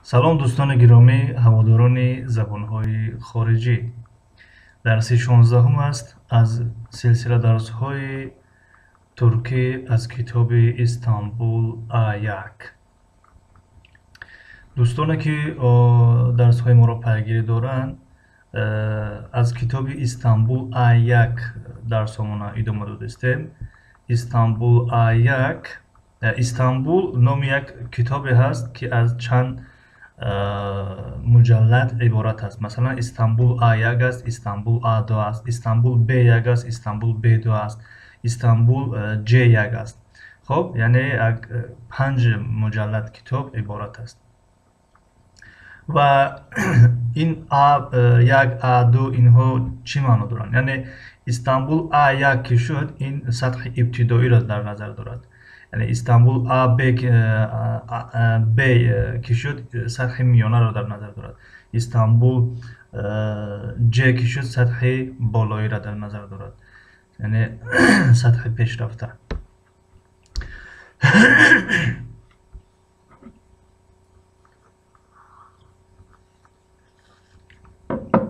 Салом, дӯстони гиромӣ, ҳаводорони забонҳои хориҷӣ. Дарси 16-ум аст аз силсила дарсҳои туркӣ аз китоби Истанбул А1. Дӯстоне ки дарсҳои моро пайгирӣ доранд, аз китоби Истанбул А1 дарсҳомона идома додистем. Истанбул А1, Истанбул номи як китобе ҳаст, ки аз чанд муҷаллад иборат аст. Масалан, Истанбул А1 аст, Истанбул А2 аст, Истанбул Б1 аст, Истанбул Б2 аст, Истанбул Ҷ1 аст. Хоб, яъне як 5 муҷаллад китоб иборат аст. Ва ин А1, А2 инҳо чӣ маъно доранд? Яъне Истанбул А1 ки шуд, ин сатҳи ибтидоиро дар назар дорад. Яъне Истанбул А, Б, Б ки шуд, сатҳи миёнаро дар назар дорад. Истанбул Ҷ ки шуд, сатҳи болоиро дар назар дорад. Яъне сатҳи пешрафта.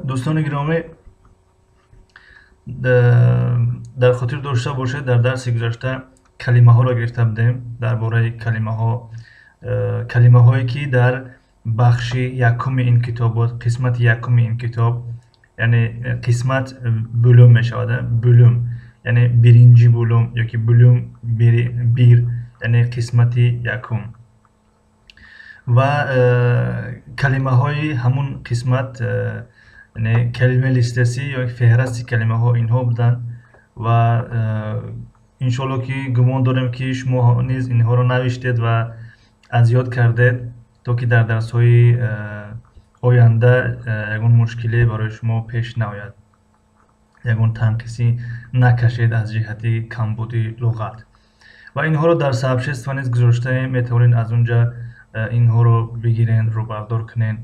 Дӯстони гиромӣ, дар хотир дошта бошед, дар дарси гузашта калимаҳоро гирифта будем дар бораи калимаҳо, калимаҳое ки дар бахши якуми ин китоб буд, қисмати якуми ин китоб, яъне қисмат бөлум мешавад, бөлум, яъне биринҷи бөлум ёки бөлум бир, яъне қисмати якум. Ва калимаҳои ҳамун қисмат, яъне калима листаси ё феҳрасти калимаҳо инҳо буданд ва иншоалло ки гумон дорем ки шумо низ инҳоро навиштед ва аз ёд кардед, то ки дар дарсҳои оянда ягон мушкиле барои шумо пеш наояд, ягон танқисӣ накашед аз ҷиҳати камбуди луғат. Ва инҳоро дар сообщество низ гузоштаем, метавонед аз унҷа инҳоро бигирен, рӯбардор кунед.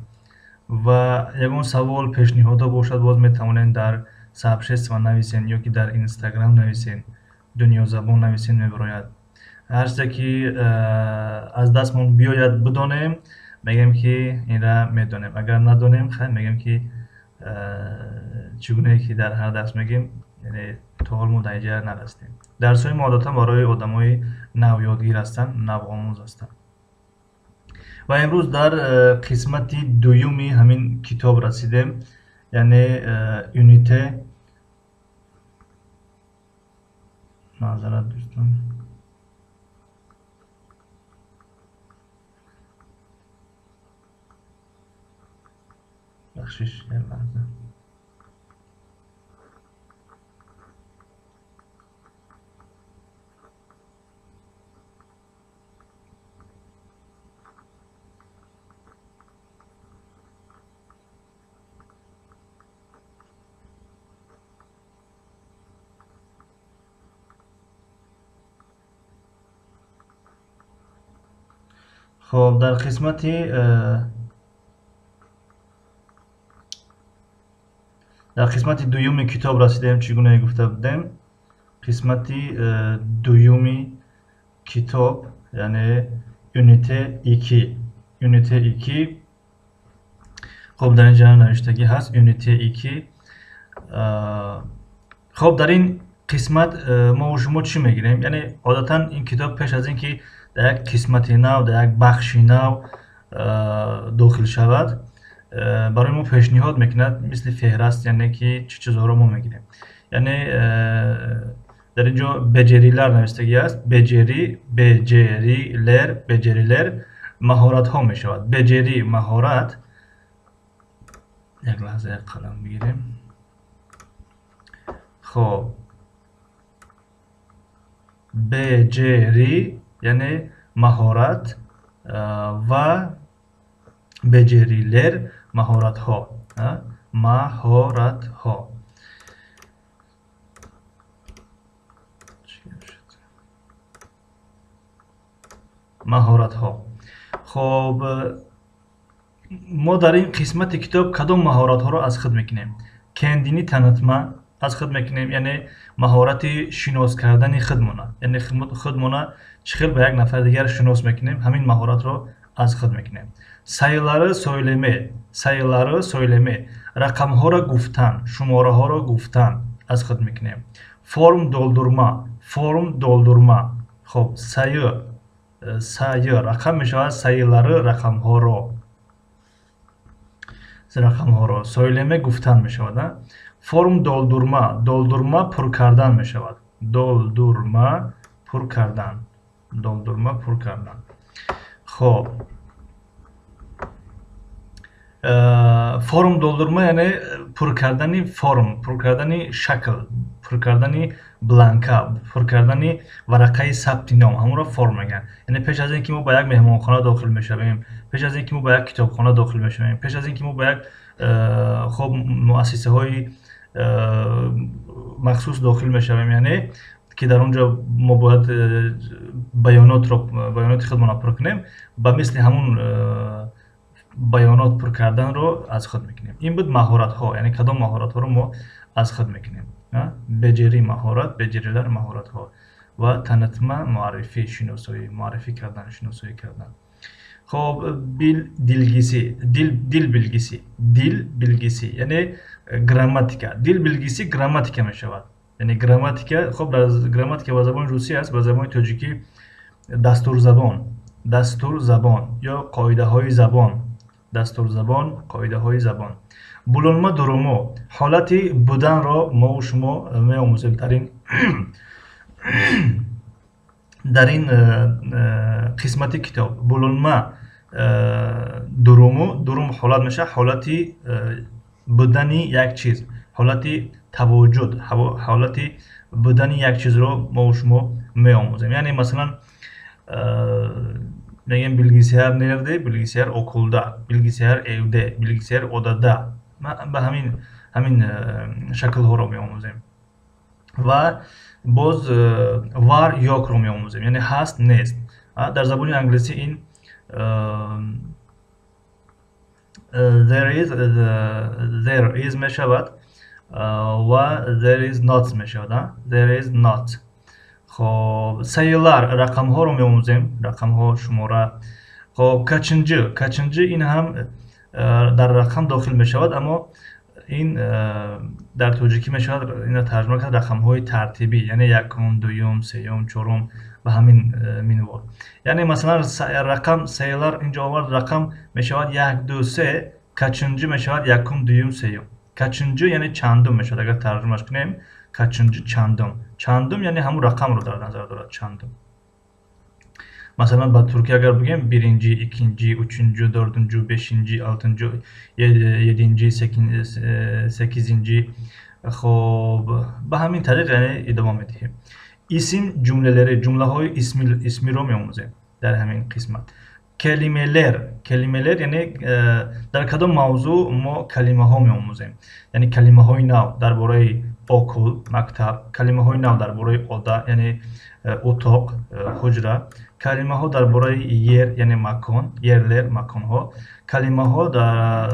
Ва ягон савол, пешниҳодо бошад, боз метавонед дар сообщество нависен ё ки дар Инстаграм нависен, Дунёзабон нависен, мебарояд. Ҳар чизе ки аз дастмон биёяд бидонем, мегӯем ки инра медонем. Агар надонем, хайр, мегӯем ки чӣ гунае ки дар ҳар дарс мегӯем, яъне то ҳол мо дар инҷа нарасидем. Дарсҳои мо одатан барои одамои навёдгир ҳастанд, навомӯз ҳастанд. Ва имрӯз дар қисмати дуюми ҳамин китоб расидем, яъне юните. Маъзарат, дӯстон. Бахшиш, як лаҳза. Хоб, дар қисмати дуюми китоб расидем, чӣ гунае гуфта будем. Қисмати дуюми китоб, яъне юните ики. Юните ики. Хоб, дар ин ҷа навиштагӣ ҳаст юните ики. Хоб, дар ин қисмат мо шумо чӣ мегирем? Яъне одатан ин китоб пеш аз ин ки дар як қисмати нав, дар як бахши нав дохил шавад, барои мо пешниҳод мекунад мисли феҳраст, яъне ки чӣ чизҳоро мо мегирем. Яъне дар ин ҷо беҷерилар навиштагӣ аст. Беҷери, беҷерилер, беҷерилер маҳоратҳо мешавад. Беҷери маҳорат. Як лаҳза, як қалам бигирем. Хоб, беҷери яъне маҳорат ва беҷерилер маҳоратҳо, маҳоратҳо. Маҳоратҳо. Хоб, мо дар ин қисмати китоб кадом маҳоратҳоро аз худ мекунем? Кендини танытма аз худ мекунем, яъне маҳорати шинос кардани худмона, яъне худмона чӣ хел ба як нафари дигар шинос мекунем, ҳамин маҳоратро аз худ мекунем. Sayıları söyleme, sayıları söyleme, рақамҳоро гуфтан, шумораҳоро гуфтан аз худ мекунем. Form doldurma, form doldurma. Хоб, sayı, sayı рақам мешавад, sayıları рақамҳоро, рақамҳоро, söyleme гуфтан мешавад. Form doldurma, doldurma пур кардан мешавад. Doldurma пур кардан, doldurma пур кардан. Хоб, form doldurma яъне пур кардани форм, пур кардани шакл, пур кардани бланка, пур кардани варақаи сабти ном, ҳамонро форм мегӯянд. Яъне пеш аз ин ки мо ба як меҳмонхона дохил мешавем, пеш аз ин ки мо ба як китобхона дохил мешавем, пеш аз ин ки мо ба як хоб муассисаҳои махсус дохил мешавем, яъне ки дар он ҷо мо бояд баёнотро, баёноти худмонро пур кунем, ба мисли ҳамун баёнот пур карданро аз худ мекунем. Ин буд маҳоратҳо, яъне кадом маҳоратҳоро мо аз худ мекунем. Beceri маҳорат, beceriler маҳоратҳо ва tanıtma муаррифӣ, шиносоӣ, муаррифӣ кардан, шиносоӣ кардан. Хоб, dil bilgisi, dil bilgisi, dil bilgisi, яъне грамматика. Dil bilgisi грамматика мешавад. Яъне грамматика, хоб, дар грамматика ба забони русӣ аст, ба забони тоҷикӣ дастурзабон, дастурзабон ё қоидаҳои забон, дастурзабон, қоидаҳои забон. Bulunma durumu, ҳолати буданро мо шумо меомӯзем дар ин қисмати китоб. Bulunma durumu, durum ҳолат мешавад, ҳолати будани як чиз, ҳолати тавоҷуд, ҳолати будани як чизро мо шумо меомӯзем. Яъне масалан мегӯем bilgisayar nerede? Bilgisayar okulda, bilgisayar evde, bilgisayar odada. Ба ҳамин шаклҳоро меомӯзем ва боз var yok ро меомӯзем, яъне ҳаст, нест. Дар забони англисӣ ин there is, there is мешавад ва there is not мешавад, there is not. Хоб, sayılar рақамҳоро меомӯзем, рақамҳо, шумора. Хоб, kaçıncı, kaçıncı ин ҳам дар рақам дохил мешавад, аммо ин дар тоҷикӣ мешавад инро тарҷума кард рақамҳои тартибӣ, яъне якум, дуюм, сеюм, чорум ба ҳамин минвол. Яъне масалан рақам sayılar инҷо овард, рақам мешавад як, ду, се, kaçıncı мешавад якум, дуюм, сеюм. Kaçıncı яъне чандум мешавад, агар тарҷумаш кунем kaçıncı чандум, чандум яъне ҳамун рақамро дар назар дорад, чандум. Масалан ба туркӣ агар бигӯем birinci, ikinci, üçüncü, dördüncü, beşinci, altıncı, yedinci, sakkizinci. Хоб, ба ҳамин тариқ яъне идома медиҳем. Isim cümleleri, ҷумлаҳои исмиро меомӯзем дар ҳамин қисмат. Kelimeler, kelimeler яъне дар кадом мавзӯъ мо калимаҳо меомӯзем, яъне калимаҳои нав дар бораи okul, мактаб, калимаҳои нав дар бораи oda, яъне утоқ, ҳуҷра, калимаҳо дар бораи yer, яъне макон, yerler маконҳо, калимаҳо дар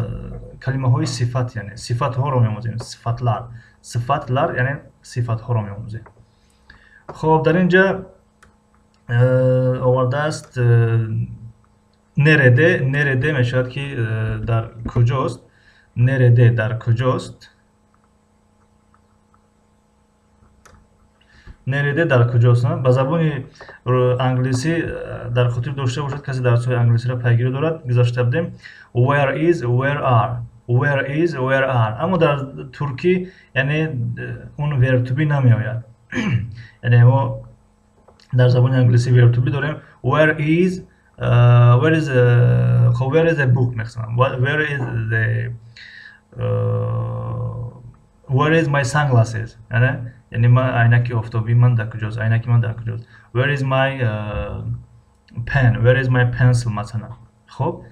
калимаҳои сифат, яъне сифатҳоро меомӯзем, sıfatlar, sıfatlar яъне сифатҳоро меомӯзем. Хоб, дар ин ҷа овардааст nerede, nerede мешавад ки дар куҷост, nerede дар куҷост, nerede дар куҷост. Ба забони англисӣ дар хотир дошта бошад, касе дарсҳои англисиро пайгирӣ дорад, гузашта будем where is, where are, where is, where are. Аммо дар туркӣ яъне он verb to be намеояд. Яъне мо дар забони англисӣ verb to be дорем, where is, where is, хоб, where is the book мехонам, where is the, where is my sunglasses, яъне ман айнаки офтобии ман дар куҷост, айнаки ман дар куҷост, where is my pen, where is my pencil масалан. Хоб,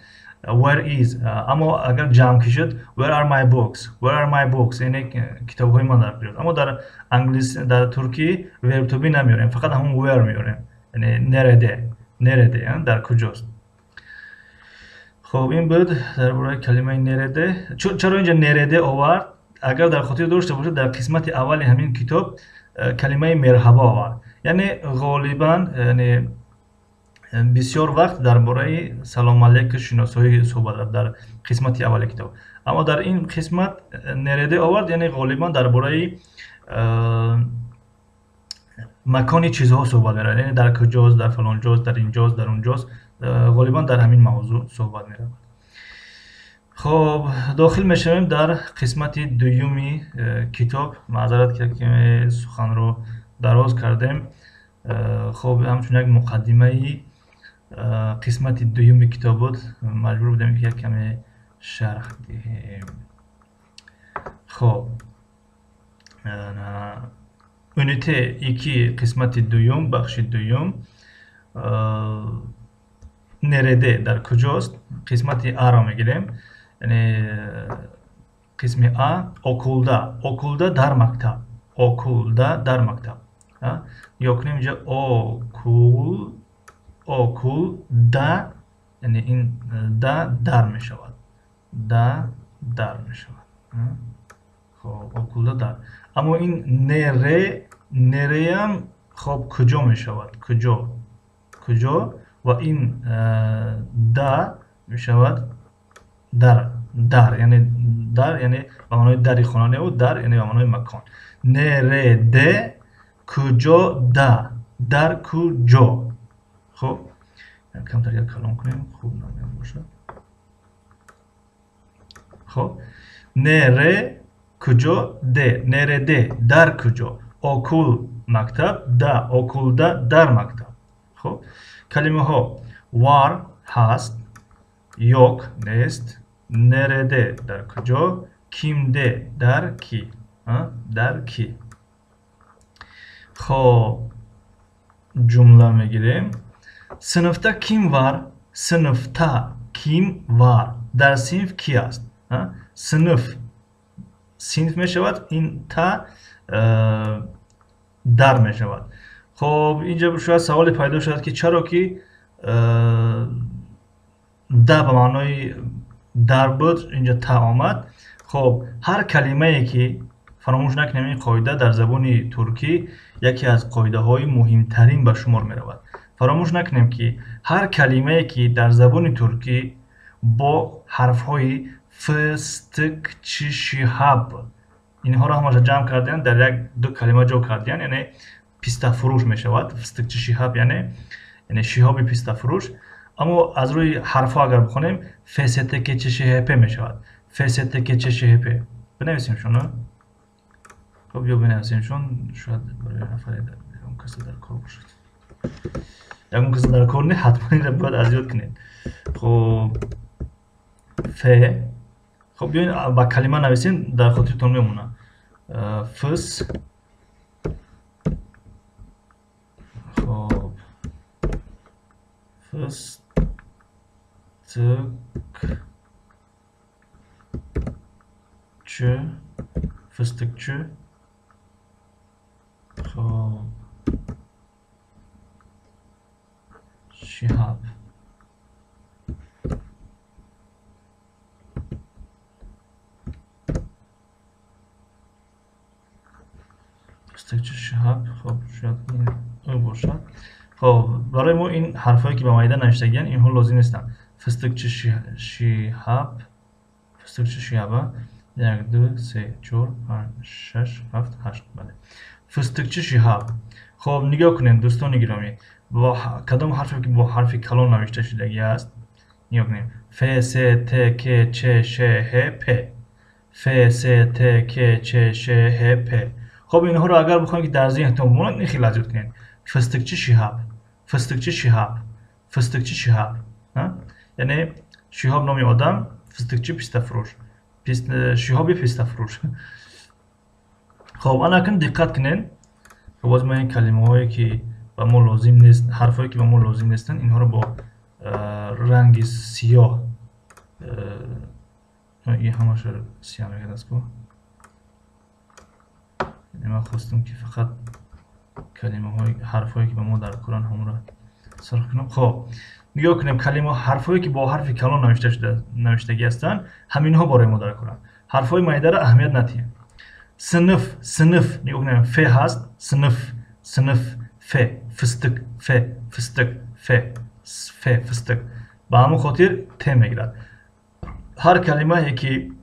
where is. Аммо агар ҷамъ ки шуд where are my books, where are my books, яъне китобҳои ман дар куҷост. Аммо дар англис, дар туркӣ verb to be намеорем, фақат ҳамон where меорем, яъне nerede, nerede дар куҷост. Хоб, ин буд дар бораи калимаи nerede. Чаро инҷа nerede овард? Агар дар хотир дошта бошед, дар қисмати аввали ҳамин китоб калимаи merhaba овард, яъне ғолибан яъне Бисёр вақт дар бораи салом алейку, шиносоӣ суҳбат рафт дар қисмати аввали китоб. Аммо дар ин қисмат nerede овард, яъне ғолибан дар бораи макони чизҳо суҳбат меравад, яъне дар куҷост, дар фалон ҷост, дар инҷост, дар онҷост, ғолибан дар ҳамин мавзӯъ суҳбат меравад. Хоб, дохил мешавем дар қисмати дуюми китоб. Маъзарат, ки суханро дароз кардем. Хоб, ҳамчун як муқаддимаи қисмати дуюми китоб буд, маҷбур будем, ки як каме шарҳ диҳем. Хоб, Ünite 2, қисмати дуюм, бахши дуюм. Nerede, дар куҷост? Қисмати А-ро мегирем. Яъне қисми А: okulda, okulda, дар мактаб, okulda, дар мактаб. Нигоҳ кунем инҷа: okul, okulda, яъне ин da дар мешавад, da дар мешавад. Хоб, okulda, дар. Аммо ин nere, nere ам хоб, куҷо мешавад? Куҷо, куҷо. Ва ин da мешавад дар, дар, яъне дар, яъне ба маънои дари хона не, дар яъне ба маънои макон. Nerede, куҷо, da, дар куҷо. Хоб, камтар як калон кунем, хуб намоён бошад. Хоб, nere, куҷо, de, nerede, дар куҷо. Okul, мактаб, da, okulda, дар мактаб. Хоб, калимаҳо: var, ҳаст, yok, нест, nerede, дар куҷо, kimde, дар кӣ, дар кӣ. Хоб, ҷумла мегирем. Sınıfta kim var? Sınıfta kim var? Дар синф кӣ аст? Sınıf, синф мешавад, ин ta дар мешавад. Хоб, инҷа шояд саволе пайдо шавад, ки чаро ки da ба маънои дар буд, инҷа та омад. Хоб, ҳар калимае ки, фаромӯш накунем, ин қоида дар забони туркӣ яке аз қоидаҳои муҳимтарин ба шумор меравад. Фаромӯш накунем, ки ҳар калимае ки дар забони туркӣ бо ҳарфҳои ф, ст, к, ч, ш, ҳ, инҳоро ҳамаша ҷамъ кардиянд, дар як ду калима ҷо кардиянд, яъне пистафурӯш мешавад. Фыстыкчы Шиҳаб, яъне Шиҳоби пистафурӯш. Аммо аз рӯи ҳарфҳо агар бихонем, ф, с, т, к, ч, ш, ҳ, п мешавад. Ф, с, т, к, ч, ш, ҳ, п. Бинависем шуно. Хоб, ё бинависем шун, шояд барои нафаре ягон касе дар кор бошад. Ягон касе дар кор не, ҳатман инро бояд аз ёд кунед. Хоб, ф, хоб, биёед ба калима нависем, дар хотиртон мемонад. Фс, хоб, фыстык, ч, фыстыкчы, хоб, Шиҳаб. Фыстыкчы Шиҳаб. Хоб, шояд ин ӯ бошад. Хоб, барои мо ин ҳарфҳое ки ба майда навиштагиянд, инҳо лозим нестанд. Фыстыкчы Шиҳаб, Фыстыкчы Шиҳаб, як, ду, се, чор, панҷ, шаш, ҳафт, ҳашт, бале, Фыстыкчы Шиҳаб. Хоб, нигоҳ кунем, дӯстони гиромӣ, бо кадом ҳарфе ки бо ҳарфи калон навишта шудагӣ аст, нигоҳ кунем: ф, с, т, к, ч, ш, ҳ, п. Ф, с, т, к, ч, ш, ҳ, п. Хоб, инҳоро агар бихоҳем, ки дар зеҳнтон бимонад, ин хеле аз ёд кунед: Фыстыкчы Шиҳаб, Фыстыкчы Шиҳаб, Фыстыкчы Шиҳаб. Яъне Шиҳоб номи одам, фыстыкчы, пистафурӯш, Шиҳоби пистафурӯш. Хоб, ана акнун диққат кунед. Боз мо ин калимаҳое ки ба мо лозим нест, ҳарфҳое ки ба мо лозим нестанд, инҳоро бо ранги сиёҳ, ин ҳамаша сиёҳ мекард ку. Ман хостам, ки фақат калимаҳои, ҳарфҳое ки ба мо дар коранд, ҳамонро сурх кунам. Хоб, нигоҳ кунем: калима, ҳарфҳое ки бо ҳарфи калон навишта шуда, навиштагӣ ҳастанд, ҳаминҳо барои мо дар коранд. Ҳарфҳои майдаро аҳамият надиҳем. Sınıf, sınıf, нигоҳ кунем, ф ҳаст, sınıf, sınıf, ф, fıstık, ф, fıstık, ф. Ф, фистик. Ба ҳамон хотир Т мегирад. Ҳар калимае ки,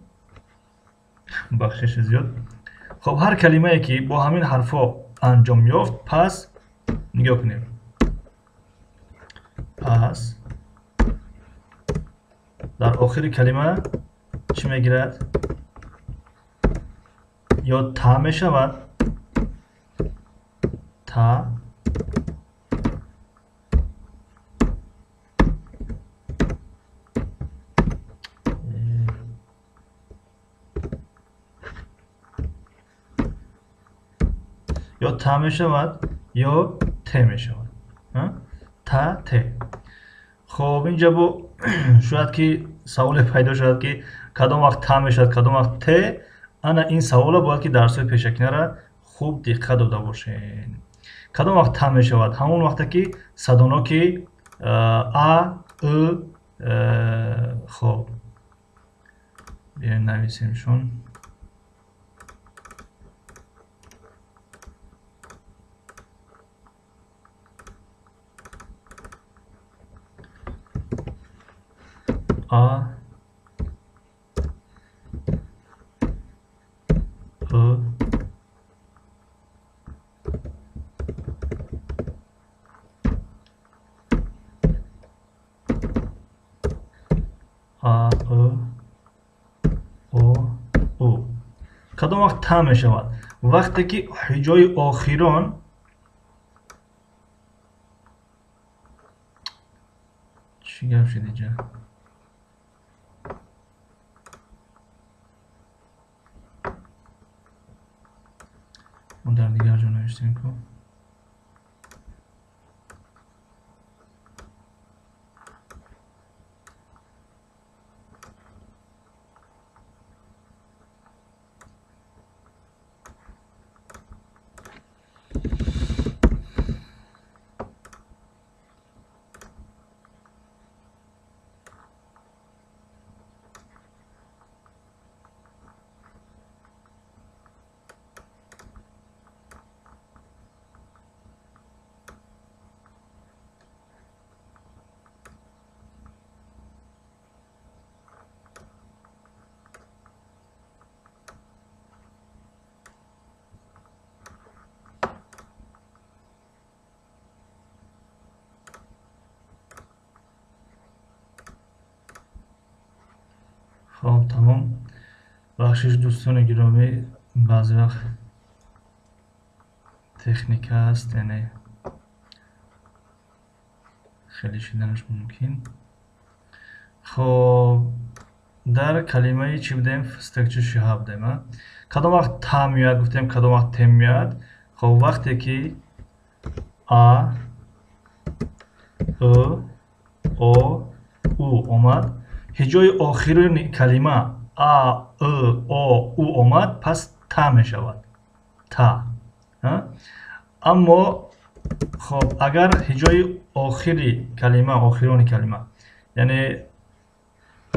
бахшиши зиёд, хоб, ҳар калимае ки бо ҳамин ҳарфҳо анҷом ёфт, пас нигоҳ кунем, пас дар охири калима чӣ мегирад? Ё та мешавад, та, ё та мешавад, ё те мешавад. Та, те. Хоб, инҷа бо шояд ки саволе пайдо шавад, ки кадом вақт та мешавад, кадом вақт те. Ана ин савола бояд ки дарсҳои пешакинаро хуб диққат дода бошед. Кадом вақт та мешавад? Ҳамон вақте ки садоноки а, ы, хоб, биёем нависемшон. А, ы, а, ы, о, у. Кадом вақт та мешавад? Вақте ки ҳиҷои охирон чӣ гап шуд инҷа? Мо дар дигар ҷо навиштем ку. Хоб, тамом. Бахшиш, дӯстони гиромӣ, баъзе вақт техника аст, яъне хеле шиданаш мумкин. Хоб, дар калимаи чӣ будем? Фистикчи шиҳа будем. Кадом вақт та меояд гуфтем, кадом вақт те меояд? Хоб, вақте ки а, ы, о, у омад, ҳиҷои охирини калима а, ы, о, у омад, пас та мешавад. Та. Аммо хоб, агар ҳиҷои охири калима, охирони калима, яъне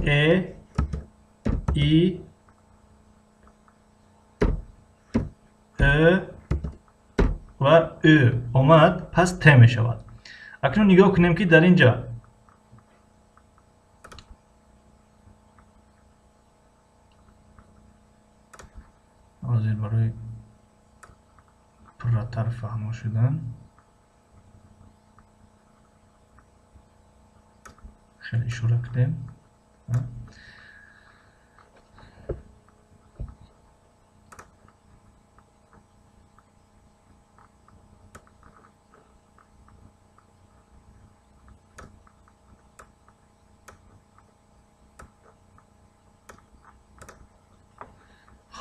э, и, э ва ӯ омад, пас те мешавад. Акнун нигоҳ кунем, ки дар ин ҷа ҳозир барои пурратар фаҳмо шудан хеле ишора кунем.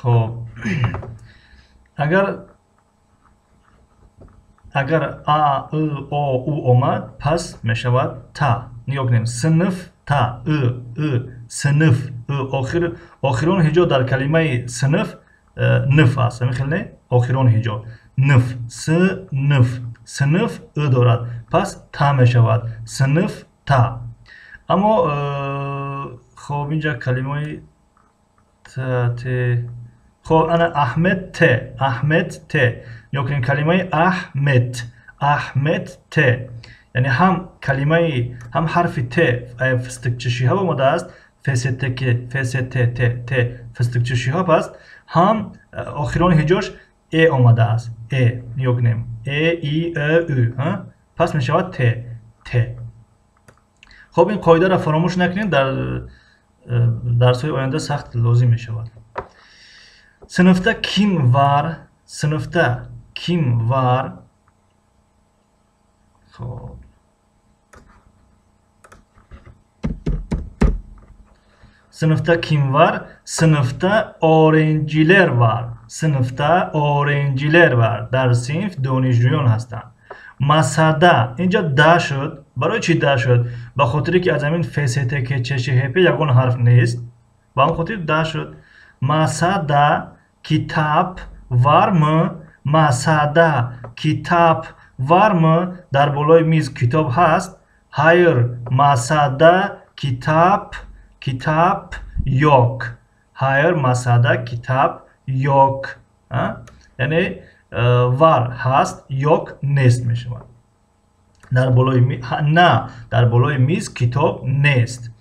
Хоб, агар а, ы, о, у омад, пас мешавад та. Нигоҳ кунем, синф, та, ы, ы, синф, ы, охир, охирон ҳиҷо дар калимаи синф нф аст. Ҳамин хел не? Охирон ҳиҷо нф, синф, синф ы дорад, пас та мешавад, синф та. Аммо хоб, инҷа калимаи та, те, хоб, ана Аҳмед те, Аҳмед те. Нигоҳ кунем, калимаи Аҳмед, Аҳмед те. Яъне ҳам калимаи, ҳам ҳарфи Т фистикчи Шиҳоб омадааст, ФСТК, ФСТТ, Т фистикчи Шиҳоб аст, ҳам охирони ҳиҷош Э омадааст. Э, нигоҳ кунем. Э, И, Э, Ӯ. Пас мешавад Т, Т. Хоб, ин қоидаро фаромӯш накунед, дар дарсҳои оянда сахт лозим мешавад. Синфда ким var? Синфда ким var? Хоб. Sınıfta kim var? Sınıfta öğrenciler var. Sınıfta öğrenciler var. Дар синф донишҷӯён ҳастанд. Масада инҷа да шуд. Барои чӣ да шуд? Ба хотире ки аз ҳамин ФСТК ЧШХП ягон ҳарф нест. Ба ҳамон хотир да шуд. Масада китаб var mı? Масада китаб var mı? Дар болои миз китоб ҳаст? Hayır, масада китаб yok. Hayır, масада китаб yok. Яъне var ҳаст, yok нест мешавад. Дар болои на, дар болои миз китоб нест.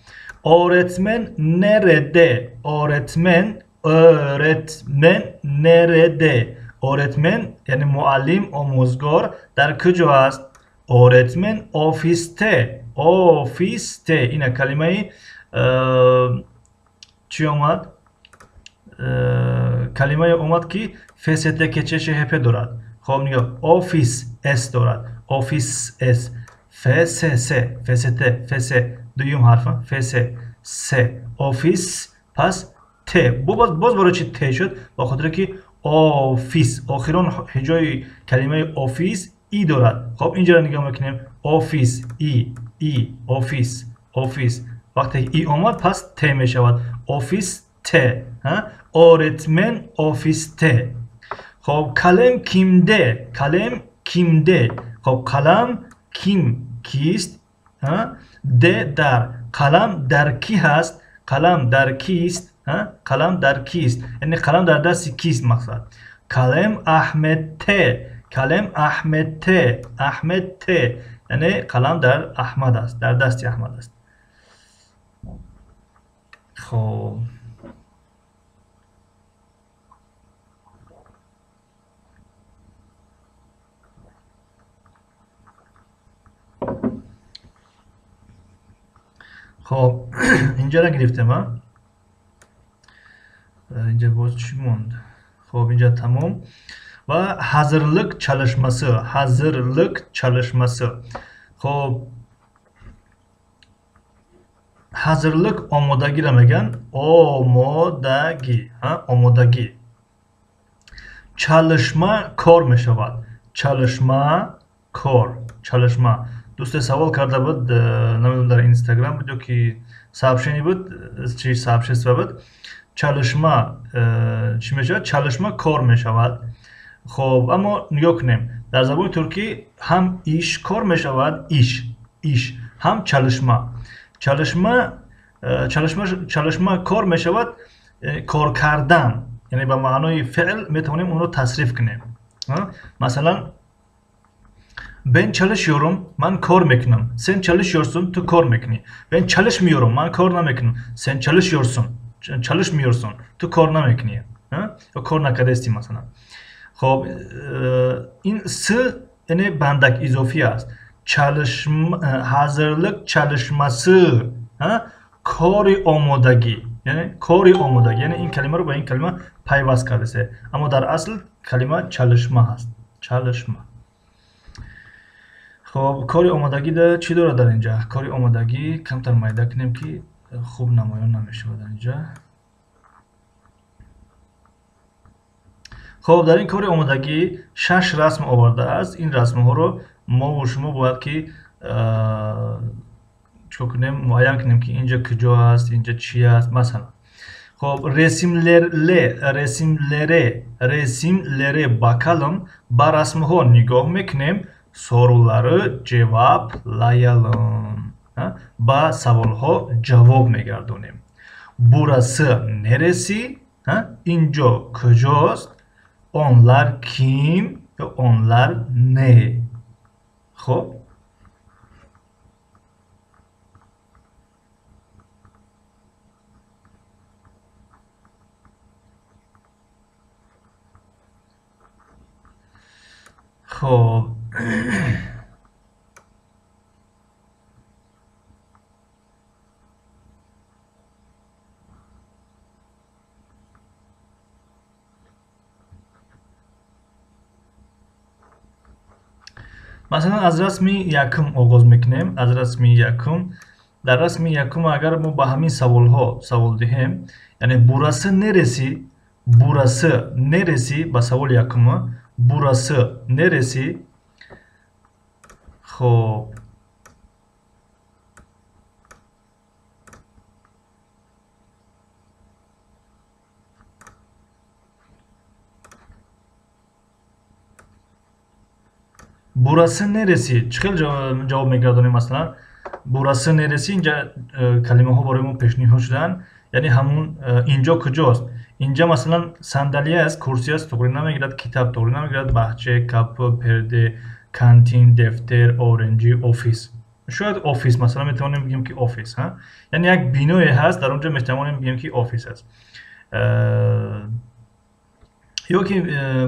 Öğretmen nerede? Öğretmen, öğretmen nerede? Öğretmen яъне муаллим, омӯзгор дар куҷо аст? Öğretmen ofiste. Ofiste. Ина калимаи чӣ омад? Калимае омад ки ФСТКЧШХП дорад. Хоб, нигоҳ, офис С дорад. Офис С. ФСС, ФСТ, ФС, дуюм ҳарф, ФС, С. Офис, пас Т. Боз барои чӣ Т шуд? Ба хотире ки офис, охирон ҳиҷои калимаи офис И дорад. Хоб, инҷаро нигоҳ мекунем. Офис, И, И, офис, офис. Вақте И омад, пас Т мешавад. Офис Т. Öğretmen ofiste. Хоб, kalem kimde? Kalem kimde? Хоб, қалам ким кист? Д дар. Қалам дар кӣ ҳаст? Қалам дар кист? Қалам дар кист? Яъне қалам дар дасти кист мақсад. Kalem Ahmetте. Kalem Ahmetте. Ahmetте. Яъне қалам дар Аҳмад аст, дар дасти Аҳмад аст. Хоб. Хоб, инҷаро гирифтем, а? Инҷа боз чӣ монд? Хоб, инҷа тамом. Ва hazırlık çalışması, hazırlık çalışması. Хоб, hazırlık омодагиро мегӯянд. Омодагӣ, омодагӣ. Çalışma кор мешавад. Çalışma кор, çalışma. Дӯсте савол карда буд, намедонам дар Инстаграм буд ё ки сообщение буд, чи сообщество буд. Çalışma чӣ мешавад? Çalışma кор мешавад. Хоб, аммо нигоҳ кунем. Дар забони туркӣ ҳам иш кор мешавад, иш, иш, ҳам çalışma. Çalışma, çalışma, çalışma кор мешавад, кор кардан. Яъне ба маънои феъл метавонем онро тасриф кунем. Масалан, ben çalışıyorum, ман кор мекунам. Sen çalışıyorsun, ту кор мекунӣ. Ben çalışmıyorum, ман кор намекунам. Sen çalışıyorsun, çalışmıyorsun, ту кор намекунӣ. Ё кор накардаисти масалан. Хоб, ин с яъне бандак изофӣ аст. Hazırlık çalışması, кори омодагӣ, яъне кори омодагӣ, яъне ин калимаро ба ин калима пайваст кардасе. Аммо дар асл калима çalışма ҳаст. Çalışма. Хоб, кори омодагӣ да чӣ дорад дар инҷа? Кори омодагӣ камтар майда кунем ки хуб намоён намешавад дар инҷа. Хоб, дар ин кори омодагӣ 6 расм овардааст. Ин расмҳоро мо ва шумо бояд ки чикор кунем? Муайян кунем ки инҷа куҷо аст, инҷа чӣ аст, масалан. Хоб, resimlere, resimlere, resimlere bakalım. Ба расмҳо нигоҳ мекунем. Soruları cevaplayalım. Ба саволҳо ҷавоб мегардонем. Burası neresi? Инҷо куҷост? Onlar kim? Ё onlar ne? Хоб, Хоб, масалан, аз расми якум оғоз мекунем. Аз расми якум. Дар расми якум агар мо ба ҳамин саволҳо савол диҳем, яъне burası neresi, burası neresi, ба саволи якума burası neresi. Хоб, burası neresi чӣ хел ҷавоб мегардонем? Масалан, burası neresi, инҷа калимаҳо барои мо пешниҳод шудаанд, яъне ҳамун инҷо куҷост. Инҷа масалан сандалия аст, курсӣ аст, туғри намегирад, китаб туғри намегирад, баҳче, kapı, perde, kantin, defter, öğrenci, ofis. Шояд ofis, масалан, метавонем бигӯем ки ofis, яъне як биное ҳаст, дар он ҷо метавонем бигӯем ки ofis аст ё ки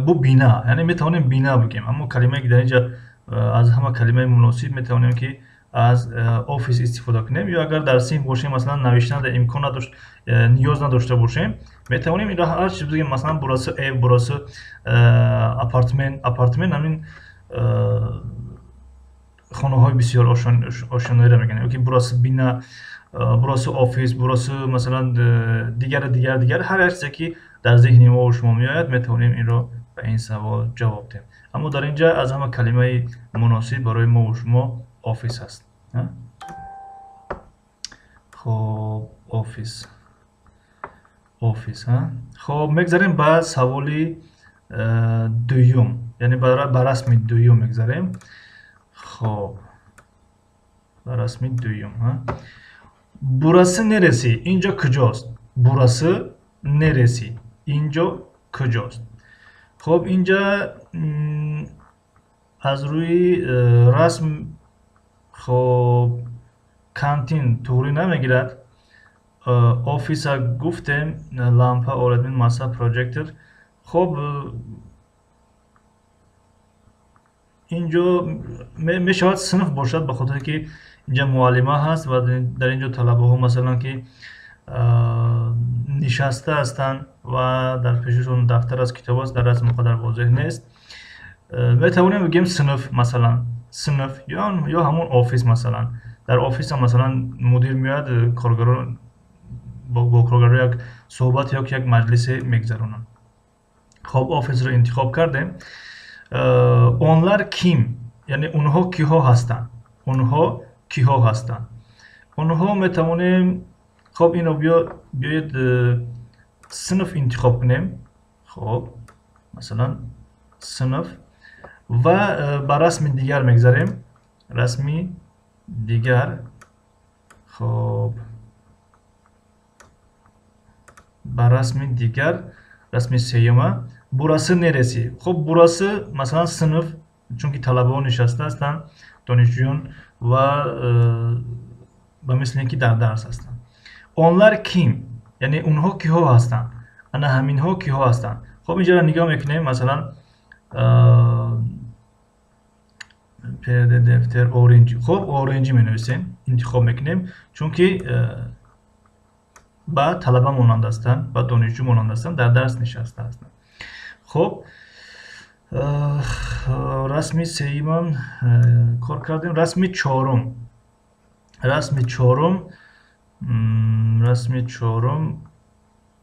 bu bina, яъне метавонем бина бигӯем. Аммо калимае ки дар инҷа аз ҳама калимаи муносиб метавонем ки аз ofis истифода кунем. Ё агар дар синф бошем, масалан, навиштан имкон надошт, ниёз надошта бошем, метавонем инро ҳар чиз бигӯем. Масалан, burası ev, burası apartman. Apartman ҳамин хонаҳои бисёр ошёнаиро мегӯянд. Ё ки burası bina, burası ofis, burası масалан дигар дигар дигар, ҳар як чизе ки дар зеҳни мо шумо меояд, метавонем инро ба ин савол ҷавоб диҳем. Аммо дар инҷа аз ҳама калимаи муносиб барои мо шумо ofis аст. Хоб, ofis, ofis. Хоб, мегзарем ба саволи дуюм, яъне ба расми дуюм мегзарем. Хоб, ба расми дуюм. Burası neresi? Инҷо куҷост? Burası neresi? Инҷо куҷост? Хоб, инҷа аз рӯи расм, хоб, kantin туғри намегирад. Ofis а гуфтем, lampa, öğretmen, masa, projektor. Хоб, инҷо мешавад синф бошад, ба хотире ки инҷа муаллима ҳаст ва дар инҷо талабаҳо масалан ки нишаста ҳастанд ва дар пешашон дафтар аст, китоб аст, дар расм он қадар возеҳ нест. Метавонем бигӯем синф, масалан синф ё ҳамун ofis. Масалан, дар ofis ам масалан мудир меояд, коргарон бо коргаро як суҳбат ё як маҷлисе мегзаронанд. Хоб, ofis ро интихоб кардем. Onlar kim? Яъне онҳо киҳо ҳастанд? Онҳо киҳо ҳастанд? Онҳо метавонем, хоб, инро биёед синф интихоб кунем. Хоб, масалан синф ва ба расми дигар мегзарем. Расми дигар. Хоб, ба расми дигар, расми сеюма. Burası neresi? Хоб, burası масалан синф, чунки талабаҳо нишаста ҳастанд, донишҷӯён ва ба мисли ин ки дар дарс ҳастанд. Onlar kim? Яъне онҳо киҳо ҳастанд? Ана ҳаминҳо киҳо ҳастанд? Хоб, инҷаро нигоҳ мекунем, масалан perde, defter, öğrenci. Хоб, öğrenci менависем, интихоб мекунем, чунки ба талаба монанд ҳастанд, ба донишҷӯ монанд ҳастанд, дар дарс нишаста ҳастанд. Хоб, расми сеюмам кор кардем. Расми чорум, расми чорум, расми чорум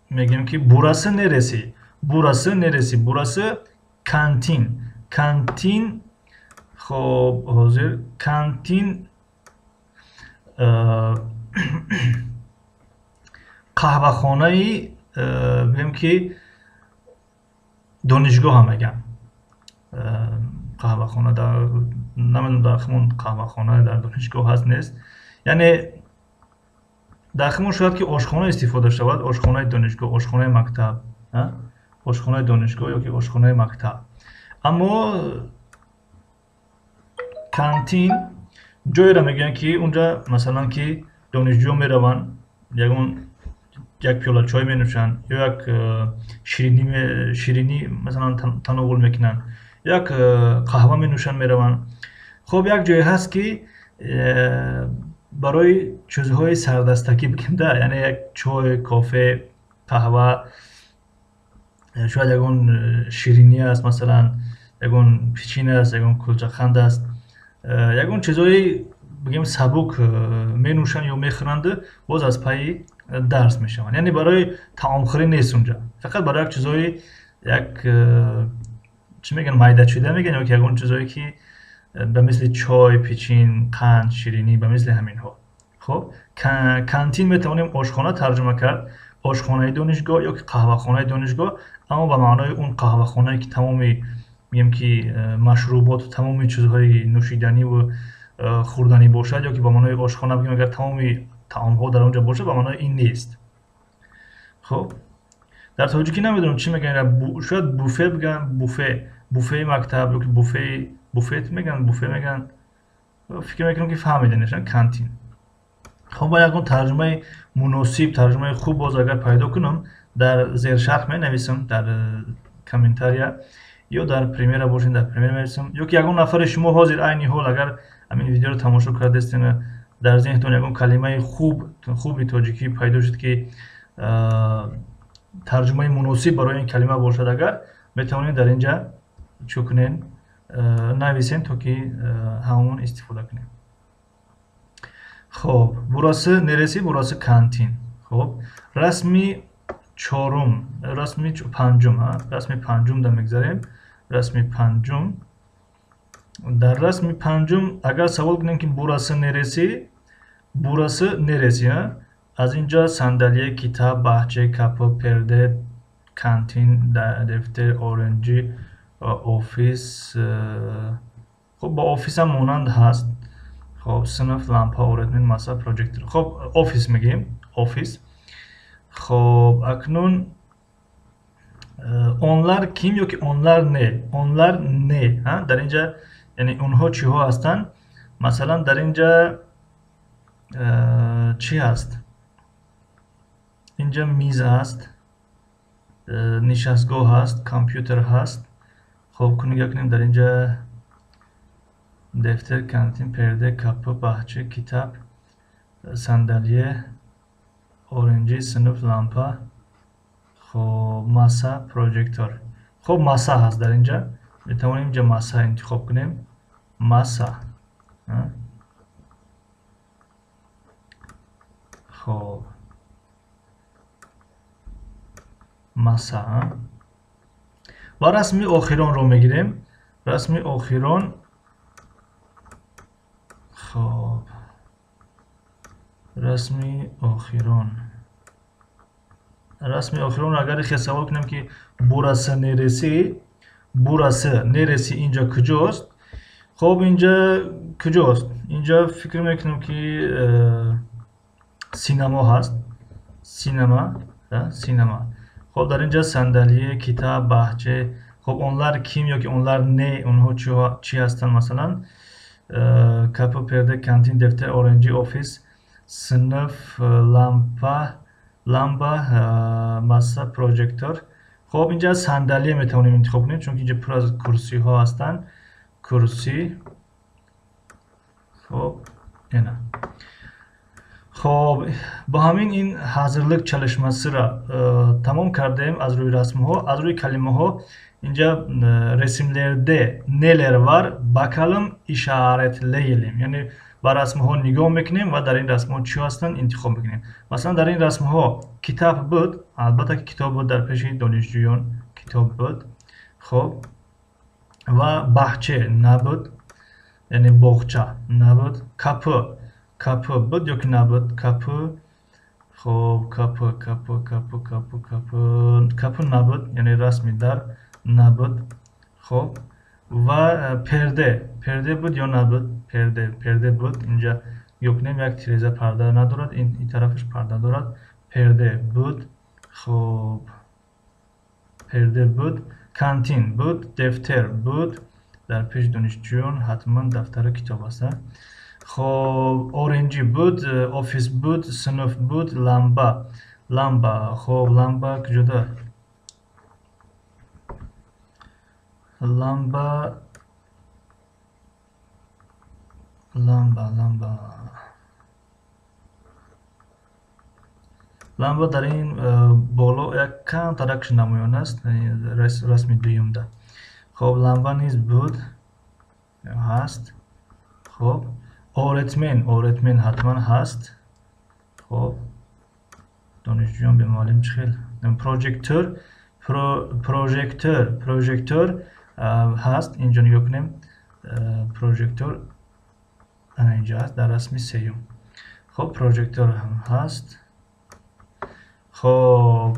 мегӯем ки burası neresi? Burası neresi? Burası kantin. Kantin. Хоб, ҳозир kantin қаҳвахонаи, бигӯем ки донишгоҳ мегӯям. Қаҳвахона дар, намедонам, дар химон қаҳвахона дар донишгоҳ ҳаст, нест. Яъне дар химон шояд ки ошхона истифода шавад, ошхонаи донишгоҳ, ошхонаи мактаб, ошхонаи донишгоҳ ё ки ошхонаи мактаб. Аммо kantin ҷойеро мегӯянд ки унҷа масалан ки донишҷӯ мераванд, ягон як пиёла чой менӯшанд ё як ширинӣ масалан тановул мекунанд, Як қаҳва менӯшанд, мераванд. Хоб, як ҷое ҳаст, ки барои чизҳои сардастакӣ бигем, да, яъне як чой, кофе, қаҳва, шояд ягон ширинӣ аст, масалан ягон пичин аст, ягон кулчақанд аст, ягон чизҳои бигем сабук менӯшанд ё мехӯранд, боз аз пайи дарс мешаванд. Яъне барои таомхӯрӣ нест унҷа, фақат барои як чизҳои як чӣ мегӯянд, майдачида мегӯянд, ё ки ягон чизҳое ки ба мисли чой, пичин, қанд, ширинӣ, ба мисли ҳаминҳо. Хоб, кантин метавонем ошхона тарҷума кард, ошхонаи донишгоҳ ё ки қаҳвахонаи донишгоҳ, аммо ба маънои он қаҳвахонае ки тамоми мегӯем ки машруботу тамоми чизҳои нӯшиданиву хӯрданӣ бошад, ё ки ба маънои ошхона бигӯем, агар тамоми таомҳо дар он ҷо бошад, ба маънои ин нест. Хоб, дар тоҷикӣ намедонам чӣ мегӯянд, шояд буфе бигӯянд, буфе, буфеи мактаб ё ки буфеи буфет мегӯянд, буфе мегӯянд. Фикр мекунам, ки фаҳмиданеш, кантин. Хоб, ба ягон тарҷумаи муносиб, тарҷумаи хуб боз агар пайдо кунам, дар зершарҳ менависам, дар комментария ё дар примера бошед, дар примера менависам, ё ки ягон нафари шумо ҳозир айни ҳол агар ҳамин видеоро тамошо кардастен, дар зеҳнтон ягон калимаи хуб, хуби тоҷикӣ пайдо шуд, ки тарҷумаи муносиб барои ин калима бошад, агар метавонед дар инҷа чӣ кунед, нависем, то ки ҳамон истифода кунем. Хоб, burası neresi? Burası kantin. Хоб, расми чорум, расми панҷум, расми панҷум да мегзарем. Расми панҷум. Дар расми панҷум агар савол кунем, ки burası neresi? Burası neresi? Аз инҷа sandalye, kitap, bahçe, kapı, perde, kantin, defter, öğrenci, ofis. Хоб, ба офисам монанд ҳаст. Хоб, sınıf, lampa, öğretmen, masa, projektor. Хоб, офис мегӯем, офис. Хоб, акнун onlar kim ё ки onlar ne? Onlar ne? Дар инҷа яъне онҳо чиҳо ҳастанд? Масалан, дар инҷа чӣ ҳаст? Инҷа миз ҳаст, нишастгоҳ ҳаст, компютер ҳаст. Хоб, нигоҳ кунем, дар инҷа defter, kantin, perde, kapı, bahçe, kitap, sandalye, öğrenci, sınıf, lampa, хоб, masa, projektor. Хоб, masa ҳаст дар инҷа. Метавонем инҷа masa интихоб кунем. Masa. Хоб, masa. Ва расми охиронро мегирем. Расми охирон. Хоб, расми охирон. Расми охирон агар хел савол кунем, ки burası neresi? Burası neresi, инҷа куҷост? Хоб, инҷа куҷост? Инҷа фикр мекунам, ки синемо ҳаст. Sinema, sinema. Хоб, дар инҷа sandalye, kitap, bahçe. Хоб, onlar kim ё ки onlar ne? Онҳо чӣ ҳастанд, масалан? Kapı, perde, kantin, defter, öğrenci, ofis, sınıf, lampa, lamba, masa, projektor. Хоб, инҷа sandalye метавонем интихоб кунем, чунки инҷа пур аз курсиҳо ҳастанд. Курсӣ. Хоб, ина. Хоб, бо ҳамин ин hazırlık çalışmasıро тамом кардем аз рӯи расмҳо, аз рӯи калимаҳо. Инҷа resimlerde neler var bakalım, işaretleyelim. Яъне ба расмҳо нигоҳ мекунем ва дар ин расмҳо чӣ ҳастанд, интихоб мекунем. Масалан, дар ин расмҳо китоб буд, албатта ки китоб буд, дар пеши донишҷӯён китоб буд. Хоб, ва bahçe набуд, яъне боғча набуд. Kapı, kapı буд ё ки набуд? Kapı, хоб, kapı, kapı, kapı, kapı, kapı, kapı набуд, яъне расми дар набуд. Хоб, ва perde, perde буд ё набуд? Perde, perde буд. Инҷа нигоҳ кунем, як тиреза парда надорад, ин тарафаш парда дорад. Perde буд. Хоб, perde буд. Kantin буд, defter буд. Дар пеши донишҷӯён ҳатман дафтару китоб аст. Хоб, öğrenci буд, ofis буд, sınıf буд, lamba, lamba. Хоб, lamba куҷода? Ламба, ламба, ламба. Ламба дар ин боло як камтаракш намоён аст, расми дуюмда. Хоб, ламба низ буд, ҳаст. Хоб, öğretmen, öğretmen ҳатман ҳаст. Хоб, донишҷӯён бе муаллим чӣ хел? Прожектор, прожектор, прожектор ҳаст. Инҷо нигоҳ кунем. Прожектор ана инҷо ҳаст дар расми сеюм. Хоб, прожектор ҳам ҳаст. Хоб,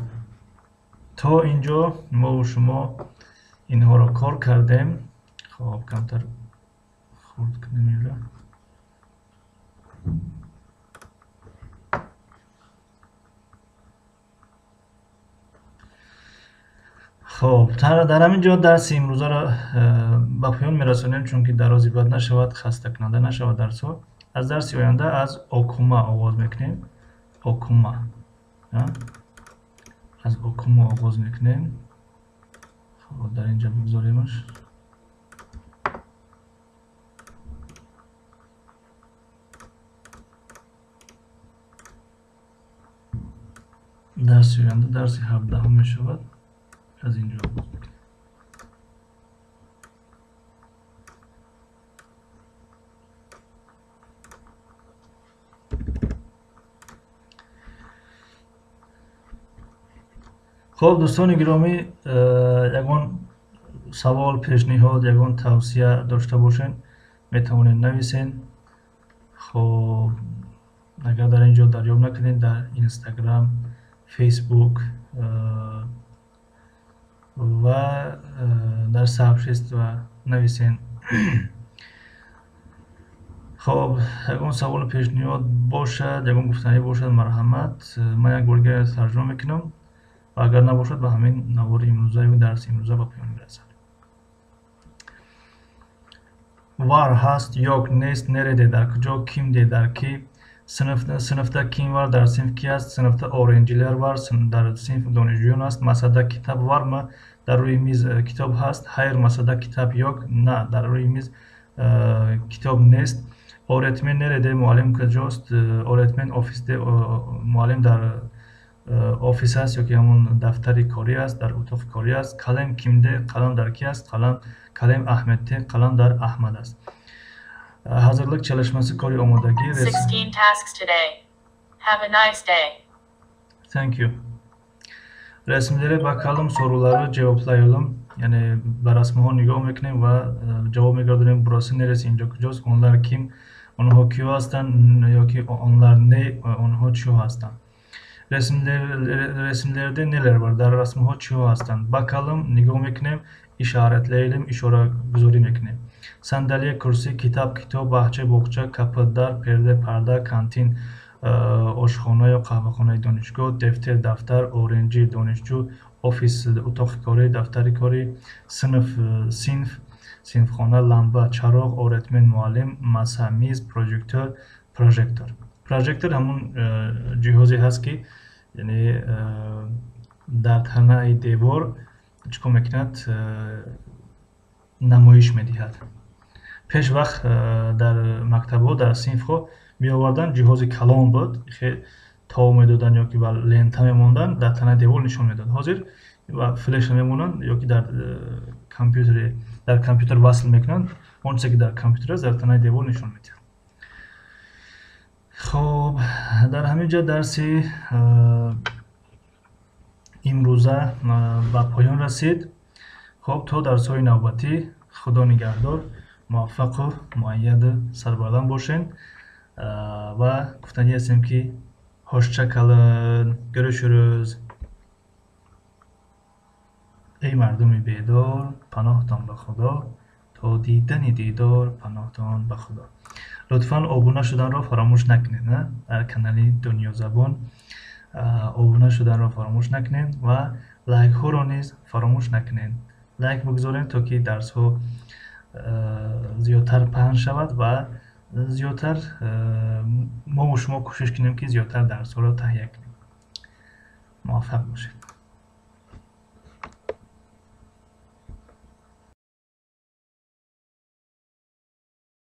то инҷо мо шумо инҳоро кор кардем. Хоб, камтар хурд кунем инро. Хоб, дар ҳамин ҷо дарси имрӯзаро ба поён мерасонем, чунки дарози бад нашавад, хастакунанда нашавад дарсҳо. Аз дарси оянда аз окума оғоз мекунем. Окума. Аз окума оғоз мекунем. Хоб, дар инҷа бигзоремаш. Дарси оянда дарси 17 мешавад. Аз инҷо оғоз мекунем. Хоб, дӯстони гиромӣ, ягон савол, пешниҳод, ягон тавсия дошта бошед, метавонед нависед. Хоб, агар дар ин ҷо дарёб накунед, дар Instagram, Facebook ва дар сообщество нависед. Хоб, ягон саволу пешниҳод бошад, ягон гуфтанӣ бошад, марҳамат. Ман як бор дигар тарҷума мекунам ва агар набошад, ба ҳамин навори имрӯза ё дарси имрӯза ба поён мерасад. Var ҳаст, yok нест, nerede дар куҷо, kimde дар ки, sınıfta kim var, дар синф ки аст, sınıfta öğrenciler var, дар синф донишҷӯён аст, masada kitap var mı, дар рӯи миз китоб ҳаст, hayır masada kitap yok, на, дар рӯи миз китоб нест. Öğretmen nerede, муаллим куҷост, öğretmen ofiste, муаллим дар офис аст ё ки ҳамон дафтари корӣ аст, дар утоқи корӣ аст. Kalem kimde, қалам дар ки аст, kalem Ahmetте, қалам дар Аҳмад аст. Hazırlık çalışması, кори омодагӣ. 16 tasks today. Have a nice day. Thank you. Resimlere bakalım, soruları cevaplayalım. Яъне ба расмҳо нигоҳ мекунем ва ҷавоб мегардонем. Burası neresi, инҷо куҷост, onlar kim, онҳо киҳо ҳастанд ё ки onlar ne, онҳо чиҳо ҳастанд. Resimlerde neler var? Дар расмҳо чиҳо ҳастанд? Bakalım, нигоҳ мекунем, işaretleyelim, ишорагузорӣ мекунем. Sandalye, курсӣ, kitap, китоб, bahçe, боғча, kapı, дар, perde, парда, kantin, ошхона ё қаҳвахонаи донишгоҳ, defter, дафтар, öğrenci, донишҷӯ, ofis, утоқи корӣ, дафтари корӣ, sınıf, синф, синфхона, ламба, чароғ, öğretmen, муаллим, masa, миз, projektör, прожектор. Прожектор ҳамун ҷиҳозе ҳаст, ки яъне дар танаи девор чӣ кор мекунад, намоиш медиҳад. Пеш вақт дар мактабҳо, дар синфҳо меоварданд, ҷиҳози калон буд, тов медоданд ё ки ба лента мемонданд, дар танаи девор нишон медод. Ҳозир ба флеша мемонанд ё ки дар компютер васл мекунанд, он чизе ки дар компютер аст, дар танаи девор нишон медиҳад. Хоб, дар ҳамин ҷо дарси имрӯза ба поён расид. Хоб, то дарсҳои навбатӣ, Худо нигаҳдор, муваффақу муайяду сарбаланд бошед ва гуфтанӣ ҳастем, ки hoşça kalın, görüşürüz. Эй мардуми бедор, паноҳтон ба Худо, то дидани дидор, паноҳтон ба Худо. Лутфан обуна шуданро фаромӯш накунед, дар канали Дунёзабон обуна шуданро фаромӯш накунед ва лайкҳоро низ фаромӯш накунед. Лайк бигзоред, то ки дарсҳо зиёдтар паҳн шавад ва зиёдтар мо шумо кӯшиш кунем, ки зиёдтар дарсҳоро таҳия кунем. Муваффақ бошед.